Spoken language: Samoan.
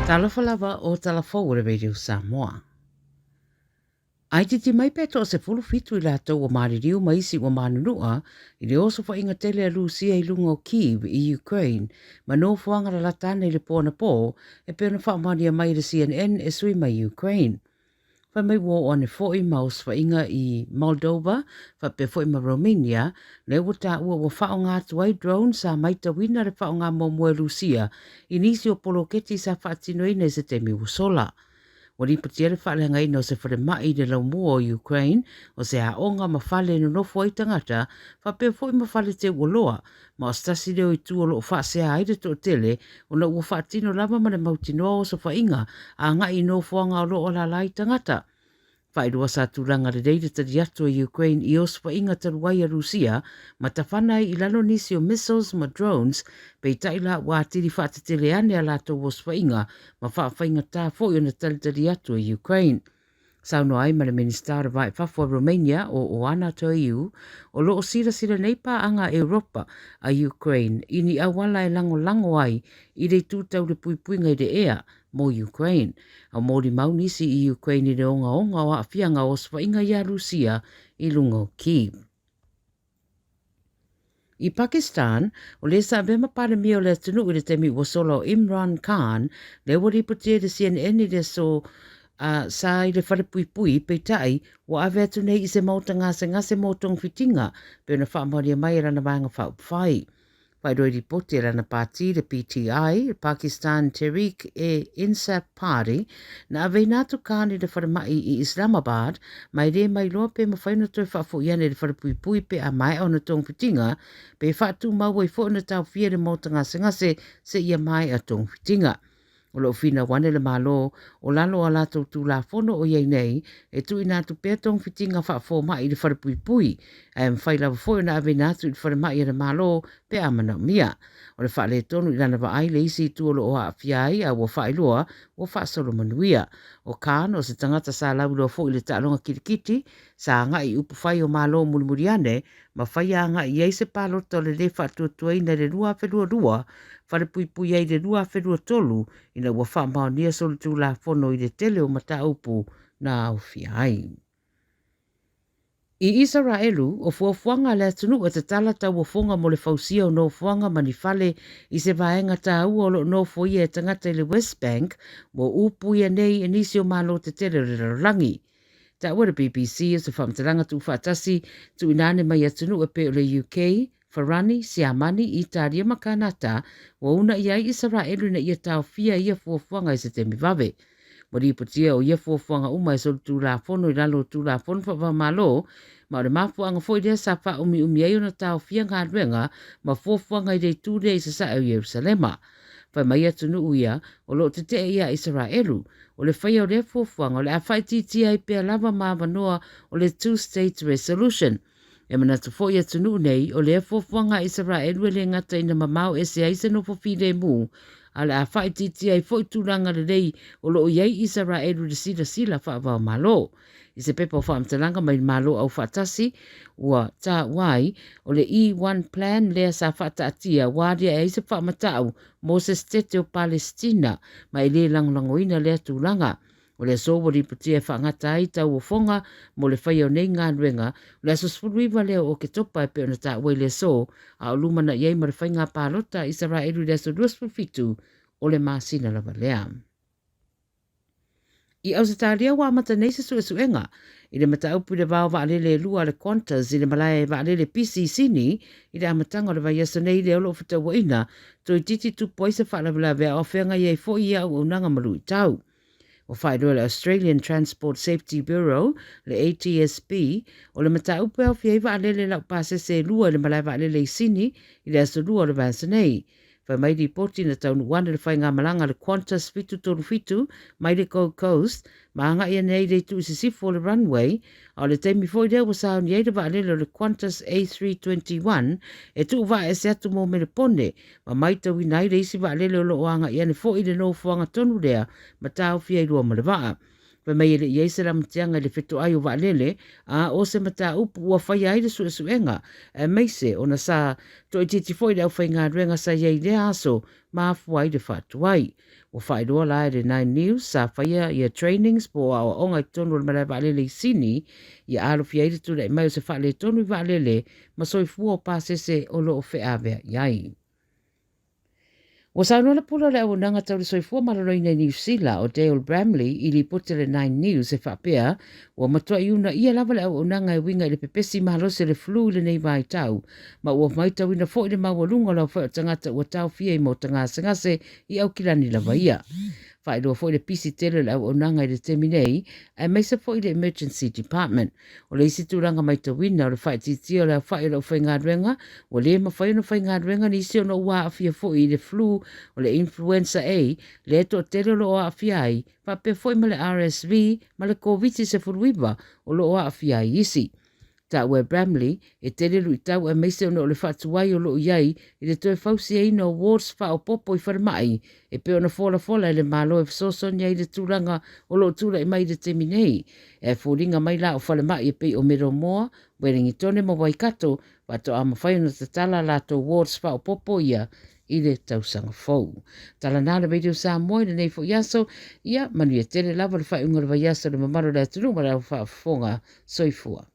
Talofa lava o tala fou o le Radio Samoa. A itiiti mai pe 17 i latou ua maliliu ma isi ua manunua i le osofaiga tele a Rusia i luga o Kyiv i Ukraine ma nofoaga lalata ane i le po anapō e pei ona faamaonia mai e le CNN e sui mai Ukraine. Fai mai ua oo ane foi ma osofaiga i Moldova faapea foi ma Romania, lea ua taua ua faaaoga atu ai drone sa maitauina le faaaoga muamua e Rusia i nisi o poloketi sa faatinoina i se taimi ua sola. Ua lipotia le faaleagaina o se falemai i le laumua o Ukraine, o se aoga ma fale e nonofo ai tagata, faapea foi ma fale teuoloa, ma o se tasi lea o itu o lo o faasea ai le toatele ona ua faatino lava ma le mautinoa osofaiga agai i nofoaga o lo o alaala ai tagata. Faailoa sa tulaga lelei le tali atu a Ukraine i osofaiga talu ai a Rusia ma tafana ai i lalo nisi o missiles ma drones, peitai la ua atili faatetele ane a latou osofaiga ma faafaigata foi ona talitali atu e Ukraine. Saunoa ai ma le Minisita o le Va i Fafo a Romania o Oana Toiu, o lo o silasila nei paaga a Europa a Ukraine i ni auala e lagolago ai i le itu tau le puipuiga i le ea mo Ukraine. A molimau nisi i Ukraine i le ogaoga o aafiaga o osofaiga iā Rusia i luga o Kyiv. I Pakistan, o le sa avea ma Palemia o le atunuu i le taimi ua sola o Imran Khan, lea ua lipotia i le CNN i le aso a sa i le falepuipui, peitai, ua ave atu nei i se maota gasegase mo togafitiga, pei ona faamaonia mai e lana vaega faaupufai. Faailoa i lipoti a lana pāti, le PTI, Pakistan Tehreek-e-Insaf Party, na aveina atu Khan i le falemai i Islamabad, ma e le mailoa pe mafai ona toe faafoi ane i le falepuipui pe a maea ona togafitiga, pe faatumau ai foi ona taofia i le maota gasegase seia maea togafitiga. O lo o finau ane le Malo o lalo o a latou Tulafono o i ai nei e tuuina atu pea togafitiga faafomai i le falepuipui, ae mafai lava foi ona aveina atu i le falemai a le Malo pe a manaomia. O le faaletonu i lana vaai le isi itu o lo o aafia ai a ua faailoa ua faasolo manuia. O Khan, o se tagata sa lauiloa foi i le taaloga kilikiti, sa agai i upufai o Malo mulimuli ane ma faia agai i ai se palota o le lē faatuatuaina i le 2022, falepuipui ai i le 2023 ina ua faamaonia solitulafono i le tele o mataupu na aofia ai. I Isaraelu, o fuafuaga a le atunuu e tatala tauofoga mo le fausia o nofoaga ma ni fale i se vaega taua o lo o nofoia e tagata i le West Bank, ua upuia nei e nisi o malo tetele o le lalolagi. Taua le BBC o se faamatalaga tuufaatasi tuuina ane mai atunuu e pei o le UK, Farani, Siamani, Italia ma Kanata, ua unaia ai Isaraelu ina ia taofia ia fuafuaga i se taimi vave. Ua lipotia o ia fuafuaga uma e solitulafono i lalo o Tulafono Faava-o-Malo, ma o le mafuaaga foi lea sa faaumiumi ai ona taofia galuega ma fuafuaga i le itu lea i sasae o Ierusalema. Fai mai atunuu ia o lo o tetee iā Isaraelu, o le faia o lea fuafuaga o le a faaitiitia ai pea lava ma avanoa o le Two State Resolution. E manatu foi atunuu nei, o lea fuafuaga a Isaraelu e le gata ina mamao ese ai se nofo filemu, a o le a faaitiitia ai foi tulaga lelei o lo o i ai Isaraelu i le silasila faava-o-Malo. I se pepa o faamatalaga mai le Malo Aufaatasi, ua taua ai, o le E1 Plan lea sa faataatia ua aliae ai se faamatau mo se setete o Palesitina, ma e le lagolagoina lea tulaga. O le aso ua lipotia e faagata ai tauofoga mo le faia o nei galuega, o le aso 19 lea o Oketopa e pei ona taua i le aso, a o lumanai ai ma le faiga palota a Isaraelu i le aso 27 o le masina lava lea. I Ausetalia ua amata nei se suesuega i le mataupu i le vao vaalele e lua a le Qantas i le malae vaalele pisi i Sini i le amataga o le vaiaso nei lea o lo o fetauaina toeitiiti tupu ai se faalavelave a o feagai ai foi ia auaunaga ma luitau. Ua faailoa e le Australian Transport Safety Bureau, le ATSB, o le mataupu e aofia ai vaalele laupasese e lua i le malae vaalele i Sini i le aso Lua o le vaiaso nei. Fai mai lipoti na taunuu ane le faigamalaga a le Qantas 737 mai le Gold Coast ma agai ane ai i le itu i sisifo o le runway, a o le taimi foi lea ua sauni ai le vaalele o le Qantas A321 e tuuvaa ese atu mo Melepone ma maitauina ai le isi vaalele o lo o agai ane foi i le nofoaga tonu lea ma taofi ai lua ma le vaa. Fai mai e le i ai se lamatiaga i le fetoai o vaalele, a o se mataupu ua faia ai le suesuega, aemaise ona sa toaitiiti foi le aufaigaluega sa i ai i lea aso ma afua ai le faatuai. Ua faailoa la e le Nine News sa faia ia trainings po o aoaoga i totonu o le malae vaalele i Sini ia alofia ai le tulai mai o se faaletonu i vaalele ma soifua o pasese o lo o feaveai ai. Ua saunoa le Pule o le Auaunaga Tau le Soifua Maloloina i Niu Sila o Dale Bramley i lipoti a le Nine News e faapea, ua matuai uunaia lava le auaunaga e uiga i le pepesi malosi o le flu i lenei vaitau, ma ua maitauina foi le maualuga o le aofai o tagata ua taofia i maota gasegase i Aukilani lava ia. Faailoa foi le pisi tele o le auaunaga i le taimi nei, aemaise foi le Emergency Department. O le isi tulaga maitauina o le faaitiitia o le aofai o le aufaigaluega, ua le mafai ona faigaluega nisi ona ua aafia foi i le flu o le Influenza A, lea e toatele o lo o aafia ai, faapea foi ma le RSV ma le Koviti-19 o lo o aafia ai isi. Taua e Bramley, e tele luitau aemaise ona o le faatuai o lo o i ai i le toe fausiaina o wards faaopoopo i falemai e pei ona folafola e le Malo e fesoasoani ai i le tulaga o lo o tulai mai i le taimi nei. E foliga mai la o falemai e pei o Middlemore, Welingitone ma Waikato faatoa mafai ona tatala a latou wards faaopoopo ia i le tausaga fou. Tala na le Radio Samoa i lenei foi aso, ia manuia tele lava le faaiuga o le vaiaso i le mamalu o le atunuu ma le au faafofoga. Soifua.